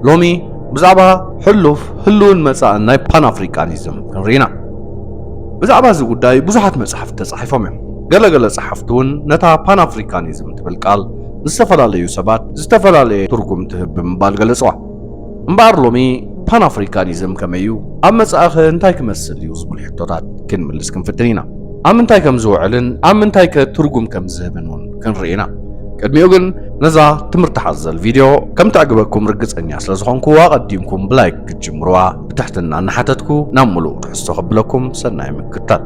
ሎሚ ብዛዕባ ሕሉፍ፣ ህሉውን መጻእን ናይ ፓን ኣፍሪካኒዝም ክንርኢ ኢና። ብዛዕባ እዚ ጉዳይ ብዙሓት መጻሕፍቲ ተጻሒፎም እዮም። ገለ ገለ ጸሓፍቲ እውን ነታ ፓን ኣፍሪካኒዝም ትብል ቃል ንዝተፈላለዩ ሰባት ዝተፈላለየ ትርጉም ትህብ ብምባል ገለጽዋ። እምበኣር ሎሚ ፓን ኣፍሪካኒዝም ከመይ እዩ? ኣብ መጻኢኸ እንታይ ክመስል እዩ? ዝብሉ ሕቶታት ክንምልስ ክንፍትን ኢና። ኣብ ምንታይ ከም ዝውዕልን ኣብ ምንታይ ከ ትርጉም ከም ዝህብን እውን ክንርኢ ኢና። ቅድሚኡ ግን ነዛ ትምህርቲ ሓዘል ቪድዮ ከም ትዕግበኩም ርግጸኛ ስለ ዝኾንኩ ኣቐዲምኩም ብላይክ ክትጅምሩዋ ብትሕትና እናሓተትኩ ናብ ምሉእ ትሕዝቶ ከብለኩም ሰናይ ምክትታል።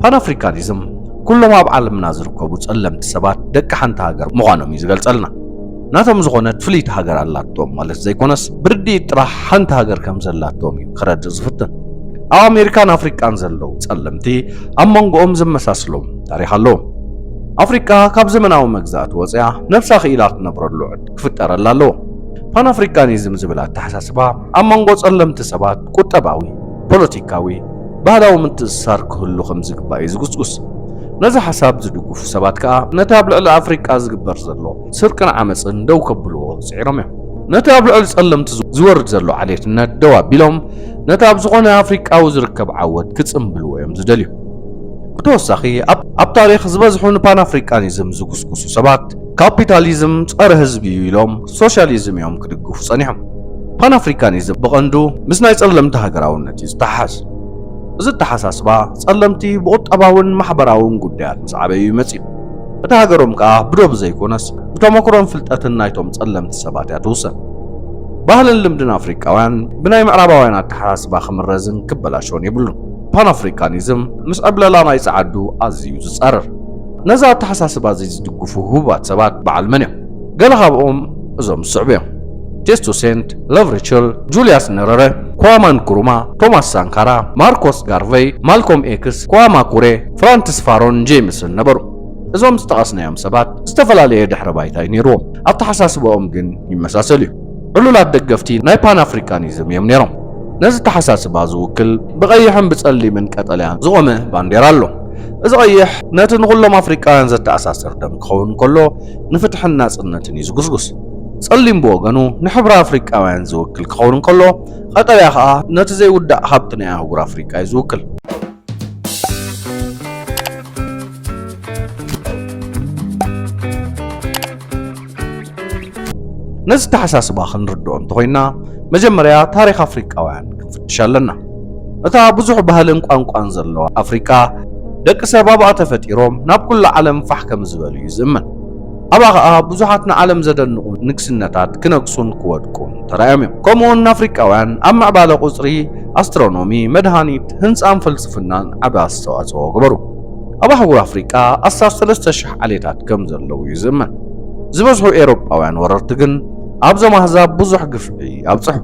ፓን ኣፍሪካኒዝም ኩሎም ኣብ ዓለምና ዝርከቡ ጸለምቲ ሰባት ደቂ ሓንቲ ሃገር ምዃኖም እዩ ዝገልጸልና። ናቶም ዝኾነት ፍልይቲ ሃገር ኣላቶም ማለት ዘይኮነስ፣ ብርድኢት ጥራሕ ሓንቲ ሃገር ከም ዘላቶም እዩ ከረድእ ዝፍትን። ኣብ ኣሜሪካን ኣፍሪቃን ዘለዉ ጸለምቲ ኣብ መንጎኦም ዘመሳስሎም ታሪኽ ኣለዎም። ኣፍሪቃ ካብ ዘመናዊ መግዛእቲ ወፂኣ ነብሳ ክኢላ ትነብረሉ ዕድ ክፍጠረላ ኣለዎ። ፓን ኣፍሪካኒዝም ዝብል ኣተሓሳስባ ኣብ መንጎ ጸለምቲ ሰባት ቁጠባዊ፣ ፖለቲካዊ፣ ባህላዊ ምትእስሳር ክህሉ ከም ዝግባእ እዩ ዝጉስጉስ። ነዚ ሓሳብ ዝድግፉ ሰባት ከኣ ነቲ ኣብ ልዕሊ ኣፍሪቃ ዝግበር ዘሎ ስርቅን ዓመጽን ደው ከብልዎ ጽዒሮም እዮም። ነቲ ኣብ ልዕሊ ጸለምቲ ዝወርድ ዘሎ ዓሌትነት ደው ኣቢሎም ነቲ ኣብ ዝኾነ ኣፍሪቃዊ ዝርከብ ዓወት ክጽምብልዎ እዮም ዝደልዩ። ብተወሳኺ ኣብ፣ ኣብ ታሪኽ ዝበዝሑ ንፓን ኣፍሪቃኒዝም ዝጉስጉሱ ሰባት ካፒታሊዝም ጸረ ህዝቢ እዩ ኢሎም ሶሻሊዝም እዮም ክድግፉ ጸኒሖም። ፓን ኣፍሪካኒዝም ብቐንዱ ምስ ናይ ጸለምቲ ሃገራውነት እዩ ዝተሓሓዝ። እዚ ኣተሓሳስባ ጸለምቲ ብቁጠባውን ማሕበራውን ጉዳያት ምስ ዓበዩ እዩ መጺኡ። እታ ሃገሮም ከኣ ብዶብ ዘይኮነስ ብተመክሮን ፍልጠትን ናይቶም ጸለምቲ ሰባት እያ ትውሰን። ባህልን ልምድን ኣፍሪቃውያን ብናይ ምዕራባውያን ኣተሓሳስባ ክምረዝን ክበላሾን የብሉን። ፓን ኣፍሪካኒዝም ምስ ዕብለላ ናይ ጸዓዱ ኣዝዩ ዝጻረር። ነዚ ኣተሓሳስባ እዚ ዝድግፉ ህቡባት ሰባት በዓል መን እዮም? ገለ ካብኦም እዞም ዝስዕቡ እዮም። ቴስቶ ሴንት፣ ሎቭ ሪቸል፣ ጁልያስ ነረረ፣ ክዋማ ንኩሩማ፣ ቶማስ ሳንካራ፣ ማርኮስ ጋርቨይ፣ ማልኮም ኤክስ፣ ክዋማ ኩሬ፣ ፍራንትስ ፋሮን ጄምስን ነበሩ። እዞም ዝጠቐስናዮም ሰባት ዝተፈላለየ ድሕረ ባይታ እዩ ነይርዎም። ኣተሓሳስባኦም ግን ይመሳሰል እዩ። ዕሉላት ደገፍቲ ናይ ፓን ኣፍሪካኒዝም እዮም ነይሮም። ነዚ ኣተሓሳስባ ዝውክል ብቐይሕን ብጸሊምን ቀጠልያን ዝቖመ ባንዴራ ኣሎ። እዚ ቀይሕ ነቲ ንኹሎም ኣፍሪቃውያን ዘተኣሳስር ደም ክኸውን ከሎ፣ ንፍትሕን ናጽነትን እዩ ዝጉስጉስ። ጸሊም ብወገኑ ንሕብሪ ኣፍሪቃውያን ዝውክል ክኸውን ከሎ፣ ቀጠልያ ከኣ ነቲ ዘይውዳእ ሃብቲ ናይ ኣህጉር ኣፍሪቃ እዩ ዝውክል። ነዚ ኣተሓሳስባ ክንርድኦ እንተኾይንና፣ መጀመርያ ታሪኽ ኣፍሪቃውያን ክንፍትሽ ኣለና። እታ ብዙሕ ባህልን ቋንቋን ዘለዋ ኣፍሪቃ፣ ደቂ ሰብ ኣብኣ ተፈጢሮም ናብ ኩሉ ዓለም ፋሕ ከም ዝበሉ እዩ ዝእመን። ኣብኣ ኸኣ ብዙሓት ንዓለም ዘደንቑ ንግስነታት ክነግሱን ክወድቁን ተራእዮም እዮም። ከምኡውን ኣፍሪቃውያን ኣብ ምዕባለ ቁጽሪ፣ ኣስትሮኖሚ፣ መድሃኒት፣ ህንጻን ፍልስፍናን ዓቢ ኣስተዋጽኦ ገበሩ። ኣብ ኣህጉር ኣፍሪቃ ኣስታት ሰለስተ ሽሕ ዓሌታት ከም ዘለዉ እዩ ዝእመን። ዝበዝሑ ኤውሮጳውያን ወረርቲ ግን ኣብዞም ኣህዛብ ብዙሕ ግፍዒ ኣብጽሑ።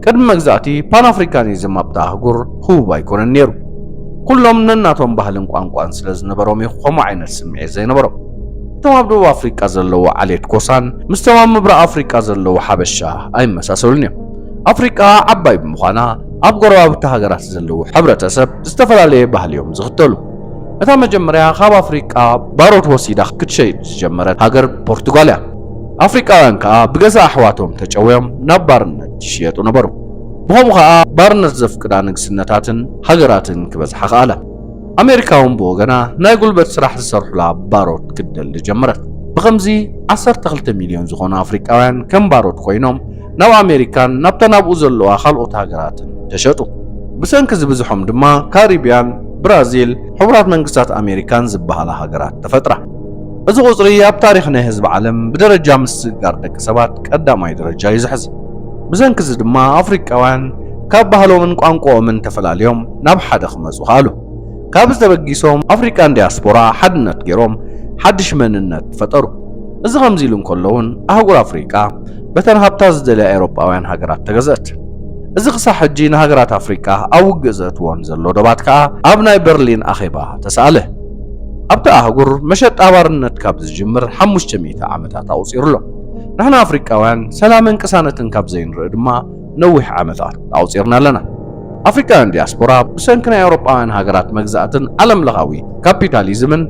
ቅድሚ መግዛእቲ ፓን ኣፍሪካኒዝም ኣብታ ኣህጉር ህቡብ ኣይኮነን ነይሩ። ኩሎም ነናቶም ባህልን ቋንቋን ስለ ዝነበሮም እዩ ከምኡ ዓይነት ስምዒት ዘይነበሮም። እቶም ኣብ ደቡብ ኣፍሪቃ ዘለዉ ዓሌት ኮሳን ምስቶም ኣብ ምብራቕ ኣፍሪቃ ዘለዉ ሓበሻ ኣይመሳሰሉን እዮም። ኣፍሪቃ ዓባይ ብምዃና ኣብ ጎረባብቲ ሃገራት ዘለዉ ሕብረተሰብ ዝተፈላለየ ባህሊ እዮም ዝኽተሉ። እታ መጀመርያ ካብ ኣፍሪቃ ባሮት ወሲዳ ክትሸይጥ ዝጀመረት ሃገር ፖርቱጋል እያ። ኣፍሪቃውያን ከኣ ብገዛእ ኣሕዋቶም ተጨውዮም ናብ ባርነት ይሽየጡ ነበሩ። ብኸምኡ ኸኣ ባርነት ዘፍቅዳ ንግስነታትን ሃገራትን ክበዝሓ ኸኣላ። ኣሜሪካ እውን ብወገና ናይ ጉልበት ስራሕ ዝሰርሑላ ባሮት ክትደሊ ጀመረት። ብኸምዚ ዓሰርተ ክልተ ሚልዮን ዝኾኑ ኣፍሪቃውያን ከም ባሮት ኮይኖም ናብ ኣሜሪካን ናብተን ኣብኡ ዘለዋ ካልኦት ሃገራትን ተሸጡ። ብሰንኪ እዚ ብዝሖም ድማ ካሪብያን፣ ብራዚል፣ ሕቡራት መንግስታት ኣሜሪካን ዝበሃላ ሃገራት ተፈጥራ። እዚ ቁጽሪ ኣብ ታሪኽ ናይ ህዝቢ ዓለም ብደረጃ ምስግጋር ደቂ ሰባት ቀዳማይ ደረጃ እዩ ዝሕዝ። ብሰንኪ እዚ ድማ ኣፍሪቃውያን ካብ ባህሎምን ቋንቋኦምን ተፈላልዮም ናብ ሓደ ክመጹ ኸኣሉ። ካብዚ ተበጊሶም ኣፍሪቃን ዲያስፖራ ሓድነት ገይሮም ሓድሽ መንነት ፈጠሩ። እዚ ከምዚ ኢሉ እንከሎ እውን ኣህጉር ኣፍሪቃ በተን ሃብታ ዝደልያ ኤውሮጳውያን ሃገራት ተገዝአት። እዚ ክሳዕ ሕጂ ንሃገራት ኣፍሪቃ ኣብ ውግእ ዘእትወን ዘሎ ዶባት ከኣ ኣብ ናይ በርሊን ኣኼባ ተሰኣለ። ኣብታ ኣህጉር መሸጣ ባርነት ካብ ዝጅምር ሓሙሽተ ሚእቲ ዓመታት ኣቑጺሩ ኣሎ። ንሕና ኣፍሪቃውያን ሰላምን ቅሳነትን ካብ ዘይንርኢ ድማ ነዊሕ ዓመታት ኣቑጺርና ኣለና። ኣፍሪቃውያን ዲያስፖራ ብሰንኪ ናይ ኣውሮጳውያን ሃገራት መግዛእትን ዓለምለኻዊ ካፒታሊዝምን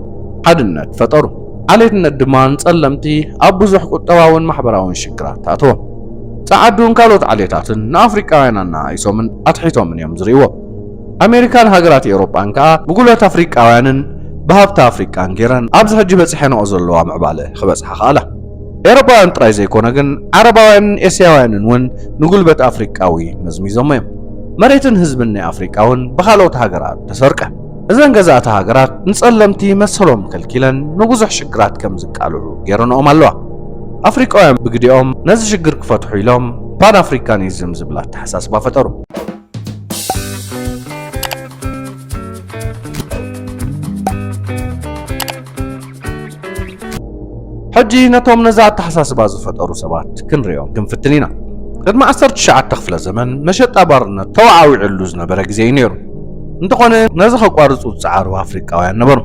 ሓድነት ፈጠሩ። ዓሌትነት ድማ ንጸለምቲ ኣብ ብዙሕ ቁጠባውን ማሕበራውን ሽግራት ኣተዎም። ጸዓዱን ካልኦት ዓሌታትን ንኣፍሪቃውያን ኣነኣኢሶምን ኣትሒቶምን እዮም ዝርእይዎ። ኣሜሪካን ሃገራት ኤውሮጳን ከኣ ብጉልበት ኣፍሪቃውያንን ብሃብቲ ኣፍሪቃን ገይረን ኣብዚ ሕጂ በጺሐንኦ ዘለዋ ምዕባለ ክበጽሓ ከኣላ። ኤውሮጳውያን ጥራይ ዘይኮነ ግን ዓረባውያንን ኤስያውያንን እውን ንጉልበት ኣፍሪቃዊ መዝሚዞሞ እዮም። መሬትን ህዝብን ናይ ኣፍሪቃ እውን ብኻልኦት ሃገራት ተሰርቀ። እዘን ገዛእቲ ሃገራት ንጸለምቲ መሰሎም ከልኪለን ንብዙሕ ሽግራት ከም ዝቃልዑ ገይረንኦም ኣለዋ። ኣፍሪቃውያን ብግዲኦም ነዚ ሽግር ክፈትሑ ኢሎም ፓን ኣፍሪካኒዝም ዝብል ኣተሓሳስባ ፈጠሩ። ሕጂ ነቶም ነዛ ኣተሓሳስባ ዝፈጠሩ ሰባት ክንሪኦም ክንፍትን ኢና። ቅድሚ ዓሰርተ ትሽዓተ ክፍለ ዘመን መሸጣ ባርነት ተወዓዊዕሉ ዝነበረ ግዜ እዩ ነይሩ። እንተኾነ ነዚ ከቋርጹ ዝጸዓሩ ኣፍሪቃውያን ነበሩ።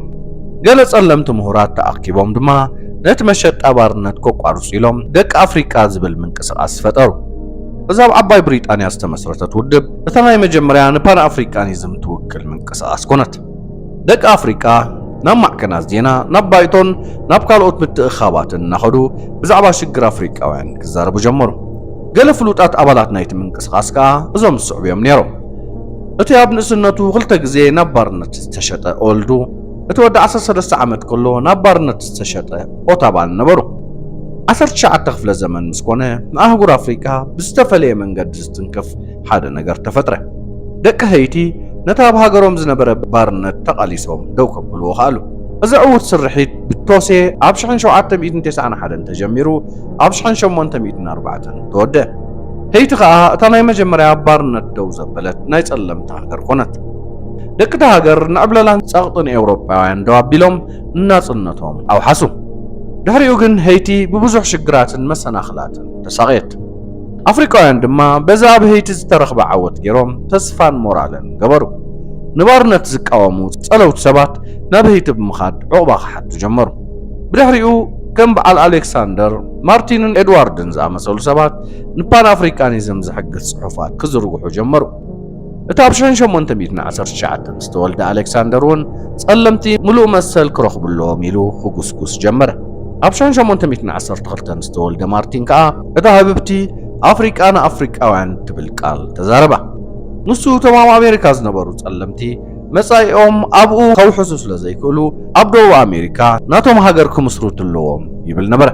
ገለ ጸለምቲ ምሁራት ተኣኪቦም ድማ ነቲ መሸጣ ባርነት ከቋርጹ ኢሎም ደቂ ኣፍሪቃ ዝብል ምንቅስቓስ ፈጠሩ። እዛ ኣብ ዓባይ ብሪጣንያ ዝተመስረተት ውድብ እታ ናይ መጀመርያ ንፓን ኣፍሪቃኒዝም ትውክል ምንቅስቓስ ኮነት። ደቂ ኣፍሪቃ ናብ ማዕከናት ዜና፣ ናብ ባይቶን ናብ ካልኦት ምትእኽኻባትን እናኸዱ ብዛዕባ ሽግር ኣፍሪቃውያን ክዛረቡ ጀመሩ። ገለ ፍሉጣት ኣባላት ናይቲ ምንቅስቓስ ከኣ እዞም ዝስዕቡ እዮም ነይሮም። እቲ ኣብ ንእስነቱ ክልተ ግዜ ናብ ባርነት ዝተሸጠ ኦልዱ፣ እቲ ወዲ ዓሰርተ ሰለስተ ዓመት ከሎ ናብ ባርነት ዝተሸጠ ኦታባን ነበሩ። ዓሰርተ ትሽዓተ ክፍለ ዘመን ምስ ኮነ ንኣህጉር ኣፍሪቃ ብዝተፈለየ መንገዲ ዝትንክፍ ሓደ ነገር ተፈጥረ። ደቂ ሀይቲ ነቲ ኣብ ሃገሮም ዝነበረ ባርነት ተቓሊሶም ደው ከብልዎ ከኣሉ። እዚ ዕዉት ስርሒት ብቶሴ ኣብ ሽሕን ሸውዓተ ሚእትን ተስዓን ሓደን ተጀሚሩ ኣብ ሽሕን ሸሞንተ ሚእትን ኣርባዕተን ተወደአ። ሀይቲ ከኣ እታ ናይ መጀመርያ ባርነት ደው ዘበለት ናይ ጸለምቲ ሃገር ኮነት። ደቂ እታ ሃገር ንዕብለላን ጸቕጥን ኤውሮጳውያን ደው ኣቢሎም ናጽነቶም ኣውሓሱ። ድሕሪኡ ግን ሀይቲ ብብዙሕ ሽግራትን መሰናኽላትን ተሳቕየት። ኣፍሪቃውያን ድማ በዚ ኣብ ሀይቲ ዝተረኽበ ዓወት ገይሮም ተስፋን ሞራልን ገበሩ። ንባርነት ዝቃወሙ ጸለውቲ ሰባት ናብ ሀይቲ ብምኻድ ዑቕባ ክሓቱ ጀመሩ። ብድሕሪኡ ከም በዓል ኣሌክሳንደር፣ ማርቲንን ኤድዋርድን ዝኣመሰሉ ሰባት ንፓን ኣፍሪቃኒዝም ዝሕግዝ ጽሑፋት ክዝርግሑ ጀመሩ። እቲ ኣብ ሽሕን ሸሞንተ ሚእትን ዓሰርተ ትሽዓተን ዝተወልደ ኣሌክሳንደር እውን ጸለምቲ ምሉእ መሰል ክረኽቡ ኣለዎም ኢሉ ክጉስጉስ ጀመረ። ኣብ ሽሕን ሸሞንተ ሚእትን ዓሰርተ ክልተን ዝተወልደ ማርቲን ከኣ እታ ህብብቲ ኣፍሪቃ ንኣፍሪቃውያን ትብል ቃል ተዛረባ። ንሱ እቶም ኣብ ኣሜሪካ ዝነበሩ ጸለምቲ መጻኢኦም ኣብኡ ከውሕሱ ስለ ዘይክእሉ ኣብ ደቡብ ኣሜሪካ ናቶም ሃገር ክምስርቱ ኣለዎም ይብል ነበረ።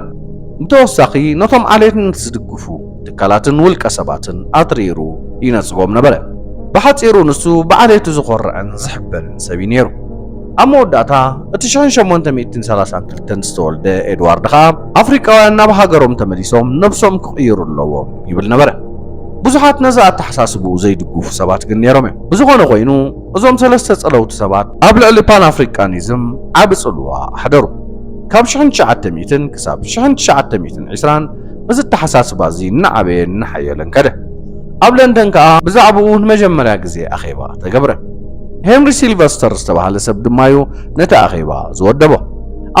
ብተወሳኺ ነቶም ዓሌትነት ዝድግፉ ትካላትን ውልቀ ሰባትን ኣትሪሩ ይነጽጎም ነበረ። ብሓጺሩ ንሱ ብዓሌቱ ዝኾርዕን ዝሕበንን ሰብ እዩ ነይሩ። ኣብ መወዳእታ እቲ ሽሕን ሸሞንተ ሚእትን ሰላሳን ክልተን ዝተወልደ ኤድዋርድ ኸኣ ኣፍሪቃውያን ናብ ሃገሮም ተመሊሶም ነብሶም ክቕይሩ ኣለዎም ይብል ነበረ። ብዙሓት ነዚ ኣተሓሳስብኡ ዘይድግፉ ሰባት ግን ነይሮም እዮም። ብዝኾነ ኮይኑ እዞም ሰለስተ ጸለውቲ ሰባት ኣብ ልዕሊ ፓን ኣፍሪቃኒዝም ዓቢ ጽልዋ ኣሕደሩ። ካብ ሽሕን ትሽዓተ ሚእትን ክሳብ ሽሕን ትሽዓተ ሚእትን ዕስራን እዚ ኣተሓሳስባ እዚ እናዓበየ እናሓየለን ከደ። ኣብ ለንደን ከኣ ብዛዕባኡ ንመጀመርያ ግዜ ኣኼባ ተገብረ። ሄንሪ ሲልቨስተር ዝተባህለ ሰብ ድማ እዩ ነቲ ኣኼባ ዝወደቦ።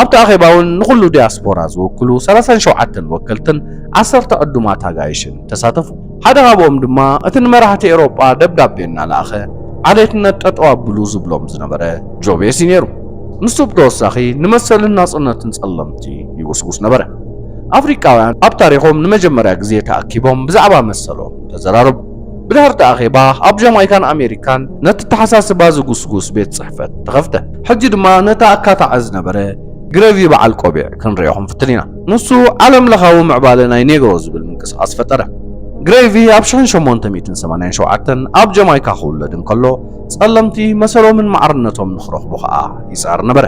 ኣብቲ ኣኼባ እውን ንኹሉ ዲያስፖራ ዝውክሉ ሰላሳን ሸውዓተን ወከልትን ዓሰርተ ዕዱማት ኣጋይሽን ተሳተፉ። ሓደ ካብኦም ድማ እቲ ንመራሕቲ ኤውሮጳ ደብዳቤ እናለኣኸ ዓሌትነት ጠጠው ኣብሉ ዝብሎም ዝነበረ ጆቤስ እዩ ነይሩ። ንሱ ብተወሳኺ ንመሰልን ናጽነትን ጸለምቲ ይጉስጉስ ነበረ። ኣፍሪቃውያን ኣብ ታሪኾም ንመጀመርያ ግዜ ተኣኪቦም ብዛዕባ መሰሎም ተዘራረቡ። ብድሕርቲ ኣኼባ ኣብ ጀማይካን ኣሜሪካን ነቲ ኣተሓሳስባ ዝጉስጉስ ቤት ጽሕፈት ተኸፍተ። ሕጂ ድማ ነቲ ኣካታዒ ዝነበረ ግሬቪ በዓል ቆቢዕ ክንሪኦ ክንፍትን ኢና። ንሱ ዓለም ለኻዊ ምዕባለ ናይ ኔግሮ ዝብል ምንቅስቓስ ፈጠረ። ግሬቪ ኣብ ሽሕን ሸሞንተ ሚእትን ሰማንያን ሸውዓተን ኣብ ጀማይካ ክውለድ እንከሎ ጸለምቲ መሰሎምን ማዕርነቶም ንኽረኽቡ ኸኣ ይጽዕር ነበረ።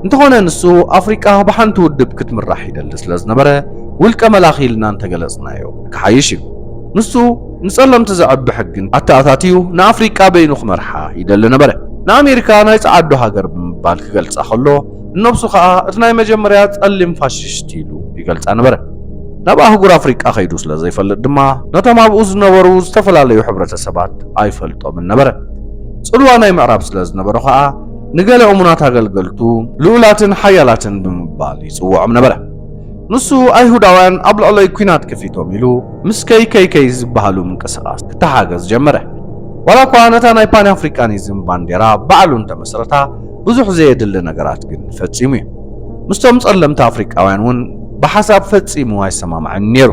እንተኾነ ንሱ ኣፍሪቃ ብሓንቲ ውድብ ክትምራሕ ይደሊ ስለ ዝነበረ ውልቀ መላኺ ኢልና እንተገለጽናዮ ክሓይሽ እዩ። ንሱ ንጸለምቲ ዘዕቢ ሕግን ኣተኣታትዩ ንኣፍሪቃ በይኑ ክመርሓ ይደሊ ነበረ። ንኣሜሪካ ናይ ጸዓዱ ሃገር ብምባል ክገልጻ ከሎ ንነብሱ ኸኣ እቲ ናይ መጀመርያ ጸሊም ፋሽስት ኢሉ ይገልጻ ነበረ። ናብ ኣህጉር ኣፍሪቃ ከይዱ ስለ ዘይፈልጥ ድማ ነቶም ኣብኡ ዝነበሩ ዝተፈላለዩ ሕብረተሰባት ኣይፈልጦምን ነበረ። ጽልዋ ናይ ምዕራብ ስለ ዝነበሮ ኸኣ ንገለ እሙናት ኣገልገልቱ ልኡላትን ሓያላትን ብምባል ይጽውዖም ነበረ። ንሱ ኣይሁዳውያን ኣብ ልዕለይ ኲናት ከፊቶም ኢሉ ምስ ከይ ከይ ከይ ዝበሃሉ ምንቅስቓስ ክተሓገዝ ጀመረ። ዋላ እኳ ነታ ናይ ፓን ኣፍሪቃኒዝም ባንዴራ ባዕሉ እንተመስረታ፣ ብዙሕ ዘየድሊ ነገራት ግን ፈጺሙ እዩ። ምስቶም ጸለምቲ ኣፍሪቃውያን እውን ብሓሳብ ፈጺሙ ኣይሰማማዕን ነይሩ።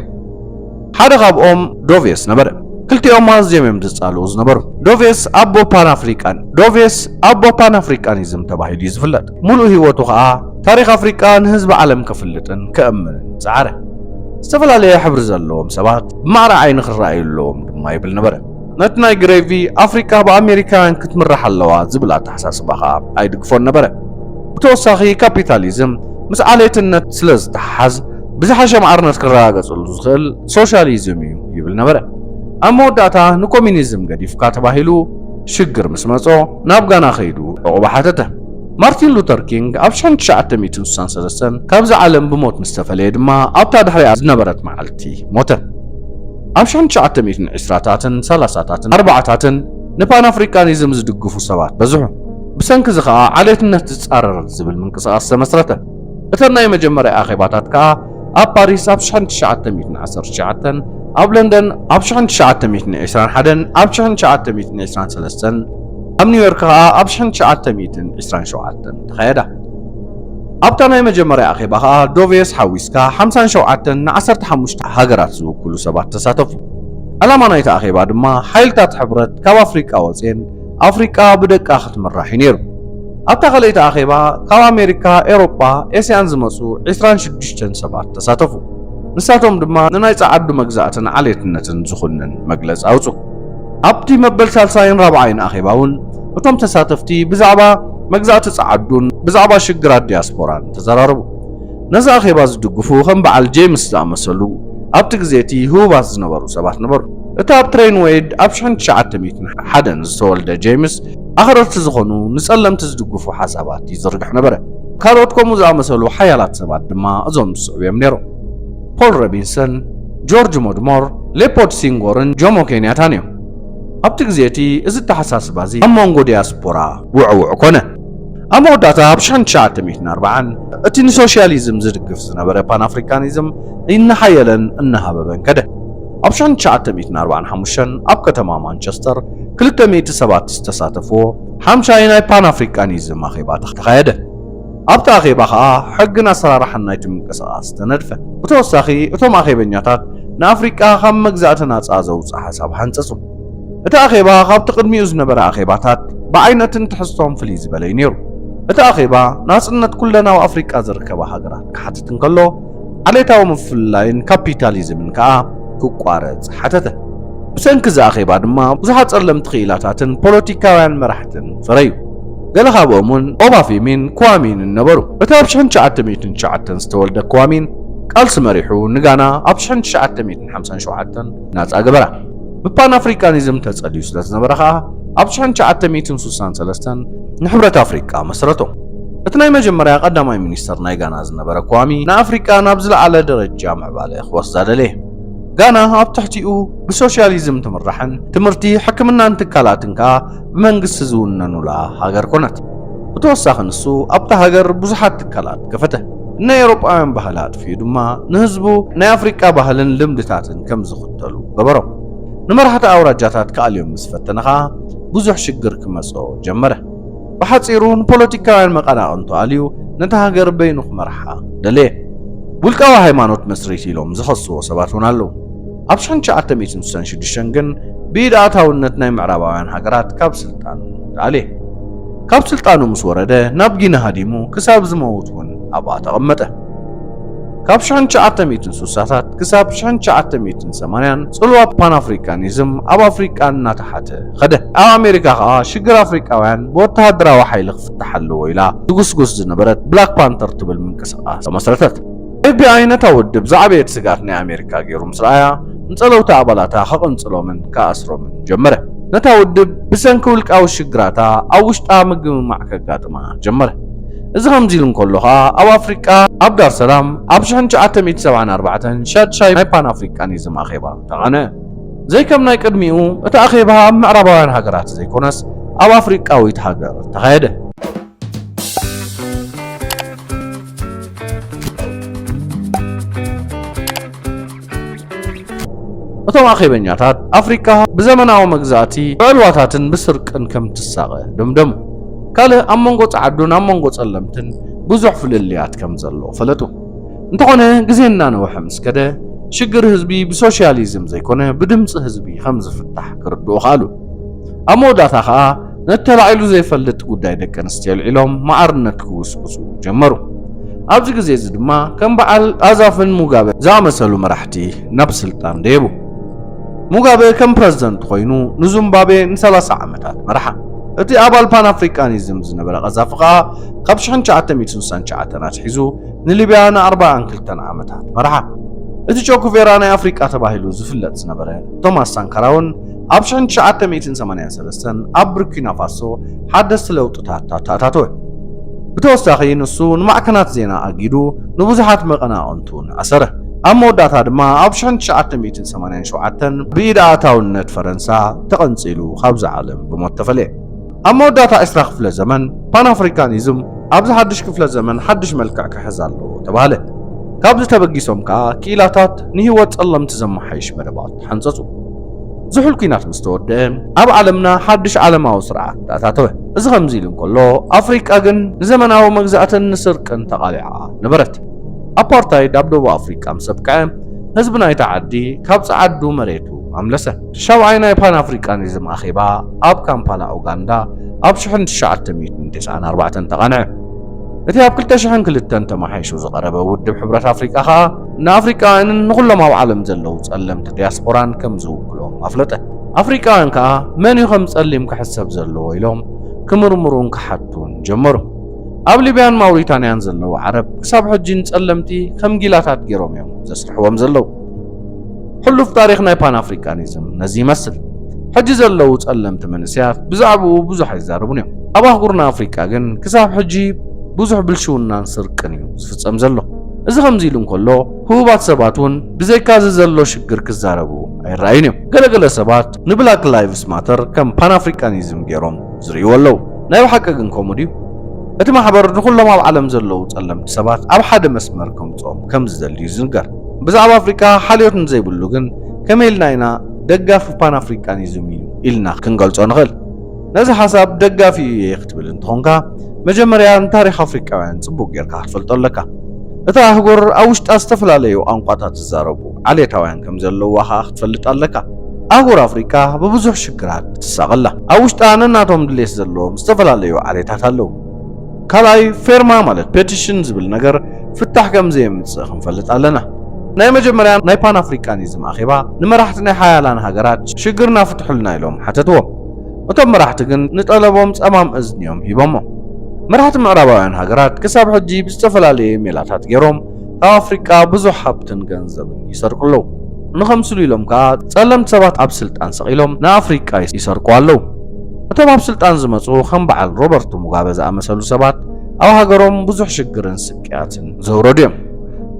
ሓደ ካብኦም ዶቬስ ነበረ። ክልቲኦም ኣዝዮም እዮም ዝጻልኡ ዝነበሩ። ዶቬስ ኣቦ ፓን ኣፍሪቃን ዶቬስ ኣቦ ፓን ኣፍሪቃኒዝም ተባሂሉ እዩ ዝፍለጥ። ሙሉእ ህይወቱ ከኣ ታሪኽ ኣፍሪቃ ንህዝቢ ዓለም ከፍልጥን ከእምንን ጸዓረ። ዝተፈላለየ ሕብሪ ዘለዎም ሰባት ብማዕረ ዓይኒ ክረኣዩ ኣለዎም ድማ ይብል ነበረ። ነቲ ናይ ግሬቪ ኣፍሪቃ ብኣሜሪካውያን ክትምራሕ ኣለዋ ዝብል ኣተሓሳስባ ከኣ ኣይድግፎን ነበረ። ብተወሳኺ ካፒታሊዝም ምስ ዓሌትነት ስለ ዝተሓሓዝ ብዝሓሸ ማዕርነት ክረጋገጸሉ ዝኽእል ሶሻሊዝም እዩ ይብል ነበረ። ኣብ መወዳእታ ንኮሚኒዝም ገዲፍካ ተባሂሉ ሽግር ምስ መጾ ናብ ጋና ከይዱ ዕቑባ ሓተተ። ማርቲን ሉተር ኪንግ ኣብ ሽሕን ትሽዓተ ሚእትን ስሳን ሰለስተን ካብዛ ዓለም ብሞት ምስ ተፈለየ ድማ ኣብታ ድሕሪኣ ዝነበረት መዓልቲ ሞተ። ኣብ ሽሕን ትሽዓተ ሚእትን ዕስራታትን ሰላሳታትን ኣርባዓታትን ንፓን ኣፍሪቃኒዝም ዝድግፉ ሰባት በዝሑ። ብሰንኪ እዚ ከኣ ዓሌትነት ዝጻረር ዝብል ምንቅስቓስ ተመስረተ። እተን ናይ መጀመርያ ኣኼባታት ከኣ ኣብ ፓሪስ ኣብ ሽሕን ትሽዓተ ሚእትን ዓሰርተ ትሽዓተን፣ ኣብ ለንደን ኣብ ሽሕን ትሽዓተ ሚእትን ዕስራን ሓደን፣ ኣብ ሽሕን ትሽዓተ ሚእትን ዕስራን ሰለስተን፣ ኣብ ኒውዮርክ ከኣ ኣብ ሽሕን ትሽዓተ ሚእትን ዕስራን ሸውዓተን ተኻየዳ። ኣብታ ናይ መጀመርያ ኣኼባ ከኣ ዶቬስ ሓዊስካ ሓምሳን ሸውዓተን ንዓሰርተ ሓሙሽተ ሃገራት ዝውክሉ ሰባት ተሳተፉ። ዕላማ ናይቲ ኣኼባ ድማ ሓይልታት ሕብረት ካብ ኣፍሪቃ ወጽየን ኣፍሪቃ ብደቃ ክትምራሕ እዩ ነይሩ። ኣብታ ካልኣይቲ ኣኼባ ካብ ኣሜሪካ፣ ኤውሮጳ፣ ኤስያን ዝመጹ ዕስራን ሽዱሽተን ሰባት ተሳተፉ። ንሳቶም ድማ ንናይ ጸዓዱ መግዛእትን ዓሌትነትን ዝኹንን መግለጺ ኣውጹ። ኣብቲ መበል ሳልሳይን ራብዓይን ኣኼባ እውን እቶም ተሳተፍቲ ብዛዕባ መግዛእቲ ጸዓዱን ብዛዕባ ሽግራት ዲያስፖራን ተዘራረቡ። ነዚ ኣኼባ ዝድግፉ ከም በዓል ጄምስ ዝኣመሰሉ ኣብቲ ግዜ እቲ ህቡባት ዝነበሩ ሰባት ነበሩ። እቲ ኣብ ትሬን ወይድ ኣብ ሽሕን ትሽዓተ ሚእትን ሓደን ዝተወልደ ጄምስ ኣኽረርቲ ዝኾኑ ንጸለምቲ ዝድግፉ ሓሳባት ይዝርግሕ ነበረ። ካልኦት ከምኡ ዝኣመሰሉ ሓያላት ሰባት ድማ እዞም ዝስዕቡ እዮም ነይሮም። ፖል ሮቢንሰን፣ ጆርጅ ሞድሞር፣ ሌፖድ ሲንጎርን ጆሞ ኬንያታን እዮም። ኣብቲ ግዜ እቲ እዚ ኣተሓሳስባ እዚ ኣብ መንጎ ዲያስፖራ ውዕውዕ ኮነ። ኣብ መወዳእታ ኣብ ሽሕን ትሽዓተ ሚእትን ኣርባዓን እቲ ንሶሻሊዝም ዝድግፍ ዝነበረ ፓን ኣፍሪካኒዝም እናሓየለን እናሃበበን ከደ። ኣብ ሽሕን ትሽዓተ ሚእትን ኣርባዓን ሓሙሽተን ኣብ ከተማ ማንቸስተር ክልተ ሚእቲ ሰባት ዝተሳተፍዎ ሓምሻይ ናይ ፓን ኣፍሪካኒዝም ኣኼባ ተኻየደ። ኣብቲ ኣኼባ ኸኣ ሕግን ኣሰራርሓን ናይቲ ምንቅስቓስ ተነድፈ። ብተወሳኺ እቶም ኣኼበኛታት ንኣፍሪቃ ካብ መግዛእቲ ናጻ ዘውጽእ ሓሳብ ሓንጸጹ። እቲ ኣኼባ ካብቲ ቅድሚኡ ዝነበረ ኣኼባታት ብዓይነትን ትሕዝቶን ፍልይ ዝበለ እዩ ነይሩ። እቲ ኣኼባ ናጽነት ኩለናዊ ኣፍሪቃ ዝርከባ ሃገራት ክሓትት እንከሎ፣ ዓሌታዊ ምፍልላይን ካፒታሊዝምን ከኣ ክቋረጽ ሓተተ። ብሰንኪ እዚ ኣኼባ ድማ ብዙሓት ጸለምቲ ክኢላታትን ፖለቲካውያን መራሕትን ፈረዩ። ገለ ካብኦም እውን ኦባፊሚን ክዋሚንን ነበሩ። እቲ ኣብ ሽሕን ትሽዓተ ሚእትን ትሽዓተን ዝተወልደ ክዋሚን ቃልሲ መሪሑ ንጋና ኣብ ሽሕን ትሽዓተ ሚእትን ሓምሳን ሸውዓተን ናጻ ገበራ። ብፓን ኣፍሪካኒዝም ተጸልዩ ስለ ዝነበረ ከኣ ኣብ ሽሕን ትሽዓተ ሚእትን ስሳን ሰለስተን ንሕብረት ኣፍሪቃ መስረቶ። እቲ ናይ መጀመርያ ቀዳማይ ሚኒስተር ናይ ጋና ዝነበረ ክዋሚ ንኣፍሪቃ ናብ ዝለዓለ ደረጃ ምዕባለ ክወስዳ ደለየ። ጋና ኣብ ትሕቲኡ ብሶሻሊዝም ትምራሕን ትምህርቲ፣ ሕክምናን ትካላትን ከኣ ብመንግስቲ ዝውነኑላ ሃገር ኮነት። ብተወሳኺ ንሱ ኣብታ ሃገር ብዙሓት ትካላት ከፈተ። ናይ ኤውሮጳውያን ባህሊ ኣጥፊኡ ድማ ንህዝቡ ናይ ኣፍሪቃ ባህልን ልምድታትን ከም ዝኽተሉ ገበሮም። ንመራሕቲ ኣውራጃታት ክኣልዮም ምስ ፈተነ ከኣ ብዙሕ ሽግር ክመጽኦ ጀመረ። ብሓጺሩ ንፖለቲካውያን መቐናቕንቱ ኣልዩ ነታ ሃገር በይኑ ክመርሓ ደለየ። ውልቃዊ ሃይማኖት መስሪት ኢሎም ዝኸስዎ ሰባት እውን ኣለዉ። ኣብ ሽሕን ትሽዓተ ሚእትን ስሳን ሽዱሽተን ግን ብኢድ ኣእታውነት ናይ ምዕራባውያን ሃገራት ካብ ስልጣን ተኣልየ። ካብ ስልጣኑ ምስ ወረደ ናብ ጊኒ ሃዲሙ ክሳብ ዝመውት እውን ኣብኣ ተቐመጠ። ካብ ሽሕን ትሽዓተ ሚእትን ስሳታት ክሳብ ሽሕን ትሽዓተ ሚእትን ሰማንያን ጽልዋ ፓን ኣፍሪካኒዝም ኣብ ኣፍሪቃ እናተሓተ ኸደ። ኣብ ኣሜሪካ ኸኣ ሽግር ኣፍሪቃውያን ብወተሃደራዊ ሓይሊ ክፍታሕ ኣለዎ ኢላ ትጉስጉስ ዝነበረት ብላክ ፓንተር ትብል ምንቅስቓስ ተመስረተት። ኤፍ ቢ ኣይ ነታ ውድብ ዝዓበየት ስግኣት ናይ ኣሜሪካ ገይሩ ምስ ረኣያ፣ ንጸለውቲ ኣባላታ ከቐንጽሎምን ከኣስሮምን ጀመረ። ነታ ውድብ ብሰንኪ ውልቃዊ ሽግራታ ኣብ ውሽጣ ምግምማዕ ከጋጥማ ጀመረ። እዚ ከምዚ ኢሉ እንከሎ ኸኣ ኣብ ኣፍሪቃ ኣብ ዳር ሰላም ኣብ ሽሕን ትሽዓተ ሚእትን ሰብዓን ኣርባዕተን ሻድሻይ ናይ ፓን ኣፍሪቃኒዝም ኣኼባ ተቓነዐ። ዘይከም ናይ ቅድሚኡ እቲ ኣኼባ ኣብ ምዕራባውያን ሃገራት ዘይኮነስ ኣብ ኣፍሪቃዊት ሃገር ተኻየደ። እቶም ኣኼበኛታት፣ ኣፍሪቃ ብዘመናዊ መግዛእቲ፣ ብዕልዋታትን ብስርቅን ከም ትሳቐ ደምደሙ። ካልእ ኣብ መንጎ ጸዓዱን ኣብ መንጎ ጸለምትን ብዙሕ ፍልልያት ከም ዘሎ ፈለጡ። እንተኾነ፣ ግዜ እናነውሐ ምስ ከደ፣ ሽግር ህዝቢ ብሶሻሊዝም ዘይኮነ ብድምጺ ህዝቢ ከም ዝፍታሕ ክርድኡ ከኣሉ። ኣብ መወዳእታ ከኣ፣ ነቲ ተላዒሉ ዘይፈልጥ ጉዳይ ደቂ ኣንስትዮ ኣልዒሎም ማዕርነት ክውስኩሱ ጀመሩ። ኣብዚ ግዜ እዚ ድማ፣ ከም በዓል ኣዛፍን ሙጋበ ዝኣመሰሉ መራሕቲ ናብ ስልጣን ደየቡ። ሙጋበ ከም ፕረዚደንት ኮይኑ ንዙምባቤ ንሰላሳ ዓመታት መርሓ። እቲ ኣባል ፓን ኣፍሪካኒዝም ዝነበረ ቀዛፊ ከኣ፣ ካብ ሽሕን ትሽዓተ ሚእትን ስሳን ትሽዓተን ኣትሒዙ ንሊብያ ንኣርባዓን ክልተን ዓመታት መርሓ። እቲ ቸኩቬራ ናይ ኣፍሪቃ ተባሂሉ ዝፍለጥ ዝነበረ ቶማስ ሳንካራ እውን ኣብ ሽሕን ትሽዓተ ሚእትን ሰማንያን ሰለስተን ኣብ ቡርኪና ፋሶ ሓደስቲ ለውጥታት ኣተኣታተወ። ብተወሳኺ፣ ንሱ ንማዕከናት ዜና ኣጊዱ፣ ንብዙሓት መቐናቕንቱ ኣሰረ። ኣብ መወዳእታ ድማ፣ ኣብ ሽሕን ትሽዓተ ሚእትን ሰማንያን ሸውዓተን ብኢድ ኣእታውነት ፈረንሳ ተቐንጺሉ ካብዛ ዓለም ብሞት ተፈልየ። ኣብ መወዳእታ ዕስራ ክፍለ ዘመን፣ ፓን ኣፍሪካኒዝም ኣብዚ ሓድሽ ክፍለ ዘመን ሓድሽ መልክዕ ክሕዝ ኣለዎ ተባህለ። ካብዚ ተበጊሶም ከኣ፣ ክኢላታት ንህይወት ጸለምቲ ዘመሓይሽ መደባት ተሓንጸጹ። ዝሑል ኲናት ምስ ተወድአ፣ ኣብ ዓለምና ሓድሽ ዓለማዊ ስርዓት ተኣታተወ። እዚ ከምዚ ኢሉ እንከሎ፣ ኣፍሪቃ ግን ንዘመናዊ መግዛእትን ንስርቅን ተቓሊዓ ነበረት። ኣፓርታይድ ኣብ ደቡብ ኣፍሪቃ ምስ ኣብቅዐ፣ ህዝቢ ናይታ ዓዲ ካብ ጸዓዱ መሬቱ ኣምለሰ። ሻብዓይ ናይ ፓን ኣፍሪቃኒዝም ኣኼባ ኣብ ካምፓላ ኡጋንዳ ኣብ ሽሕን ትሽዓተ ሚእትን ተስዓን ኣርባዕተን ተቓንዐ። እቲ ኣብ ክልተ ሽሕን ክልተን ተመሓይሹ ዝቐረበ ውድብ ሕብረት ኣፍሪቃ ከኣ፣ ንኣፍሪቃውያንን ንኹሎም ኣብ ዓለም ዘለዉ ጸለምቲ ዲያስፖራን ከም ዝውክሎም ኣፍለጠ። ኣፍሪቃውያን ከኣ፣ መን እዩ ከም ጸሊም ክሕሰብ ዘለዎ ኢሎም ክምርምሩን ክሓቱን ጀመሩ። ኣብ ሊብያን ማውሪታንያን ዘለዉ ዓረብ፣ ክሳብ ሕጂ ንጸለምቲ ከም ጊላታት ገይሮም እዮም ዘስርሕዎም ዘለዉ። ሕሉፍ ታሪኽ ናይ ፓን ኣፍሪቃኒዝም ነዚ ይመስል። ሕጂ ዘለዉ ጸለምቲ መንእሰያት ብዛዕባኡ ብዙሕ ኣይዛረቡን እዮም። ኣብ ኣህጉርና ኣፍሪቃ ግን ክሳብ ሕጂ ብዙሕ ብልሽውናን ስርቅን እዩ ዝፍጸም ዘሎ። እዚ ከምዚ ኢሉ እንከሎ፣ ህቡባት ሰባት እውን ብዘይካ እዚ ዘሎ ሽግር ክዛረቡ ኣይረኣዩን እዮም። ገለገለ ሰባት ንብላክ ላይቭስ ማተር ከም ፓን ኣፍሪቃኒዝም ገይሮም ዝርእይዎ ኣለዉ። ናይ ብሓቂ ግን ከምኡ ድዩ? እቲ ማሕበር ንኹሎም ኣብ ዓለም ዘለዉ ጸለምቲ ሰባት ኣብ ሓደ መስመር ከምጽኦም ከም ዝደሊ እዩ ዝንገር። ብዛዕባ ኣፍሪቃ ሓልዮት ንዘይብሉ ግን ከመይ ኢልና ኢና ደጋፊ ፓን ኣፍሪቃኒዝም እዩ ኢልና ክንገልጾ ንኽእል? ነዚ ሓሳብ ደጋፊ እየ ክትብል እንተኾንካ፣ መጀመርያ ንታሪኽ ኣፍሪቃውያን ጽቡቕ ጌርካ ክትፈልጦ ኣለካ። እታ ኣህጉር ኣብ ውሽጣ ዝተፈላለዩ ቋንቋታት ዝዛረቡ ዓሌታውያን ከም ዘለዉዋ ከኣ ክትፈልጥ ኣለካ። ኣህጉር ኣፍሪቃ ብብዙሕ ሽግራት ትሳቐ ኣላ። ኣብ ውሽጣ ነናቶም ድሌት ዘለዎም ዝተፈላለዩ ዓሌታት ኣለዉ። ካልኣይ፣ ፌርማ ማለት ፔቲሽን ዝብል ነገር ፍታሕ ከም ዘየምጽእ ክንፈልጥ ኣለና። ናይ መጀመርያ ናይ ፓን ኣፍሪቃኒዝም ኣኼባ ንመራሕቲ ናይ ሓያላን ሃገራት ሽግርና ፍትሑልና ኢሎም ሓተትዎም። እቶም መራሕቲ ግን ንጠለቦም ጸማም እዝኒ እዮም ሂቦሞ። መራሕቲ ምዕራባውያን ሃገራት ክሳብ ሕጂ ብዝተፈላለየ ሜላታት ገይሮም ካብ ኣፍሪቃ ብዙሕ ሃብትን ገንዘብን ይሰርቁ ኣለዉ። ንኸምስሉ ኢሎም ከኣ ጸለምቲ ሰባት ኣብ ስልጣን ሰቒሎም ንኣፍሪቃ ይሰርቁ ኣለዉ። እቶም ኣብ ስልጣን ዝመጹ ከም በዓል ሮበርት ሙጋበ ዝኣመሰሉ ሰባት ኣብ ሃገሮም ብዙሕ ሽግርን ስቅያትን ዘውረዱ እዮም።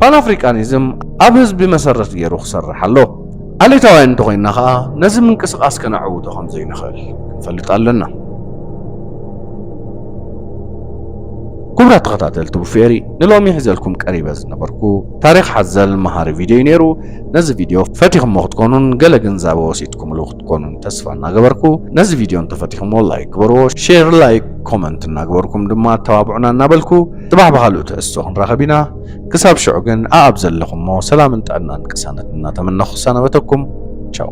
ፓን ኣፍሪቃኒዝም ኣብ ህዝቢ መሰረት ገይሩ ክሰርሕ ኣለዎ። ዓሌታውያን እንተኾይንና ኸኣ ነዚ ምንቅስቓስ ከነዕውቶ ከም ዘይንኽእል ክንፈልጥ ኣለና። ክቡራት ተኸታተልቲ ቡፌሪ፣ ንሎሚ ሒዘልኩም ቀሪበ ዝነበርኩ ታሪኽ ሓዘል መሃሪ ቪድዮ እዩ ነይሩ። ነዚ ቪድዮ ፈቲኹሞ ክትኮኑን ገለ ግንዛበ ወሲድኩምሉ ክትኮኑን ተስፋ እናገበርኩ፣ ነዚ ቪድዮ እንተፈቲኹሞ ላይክ ግበርዎ፣ ሼር፣ ላይክ፣ ኮመንት እናገበርኩም ድማ ኣተባብዑና እናበልኩ፣ ጽባሕ ብኻልእ ትሕዝቶ ክንራኸብ ኢና። ክሳብ ሽዑ ግን ኣኣብ ዘለኹሞ ሰላምን ጥዕናን ቅሳነትን እናተመነኹ ክሰናበተኩም። ቻው።